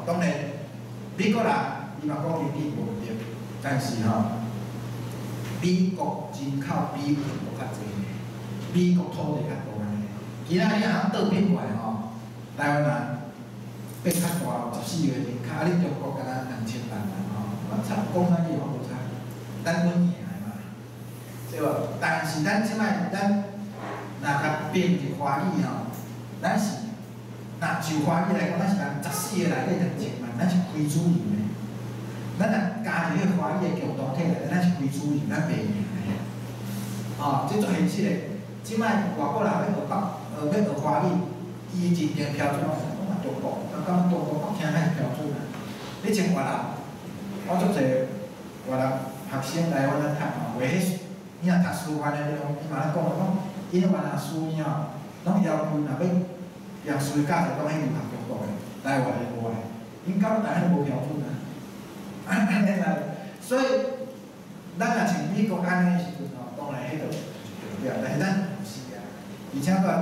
當然美國人伊嘛講經濟無對，但是吼，美國人口比中國較濟，美國土地較大呢。今仔你若倒變過來吼，台灣人變較大，14個人口，啊你中國敢若2000萬人吼，我差講啥去攏無差，咱穩贏的嘛，對無？但是咱這擺咱若共編入華語吼，咱是若就華語來講，咱是人14個內底2000萬，咱是歸主流的。咱若加入彼個華語的共同體內底，咱是歸主流，咱袂贏的。哦，這足現實的。這擺外國人欲學北，欲學華語，伊認定標準攏是講啊中國，啊感覺中國北聽較是標準啊。你像越南，我足濟越南學生來阮遮讀吼，話彼，伊若讀師範的，伊嘛咧講講，𪜶越南師院吼，攏要求若欲念書的教授攏愛留學中國的，台灣的無愛，𪜶感覺台灣無標準啊。按呢啦，所以咱若像美國按呢時陣吼，當然彼就對，但是咱毋是啊，而且閣。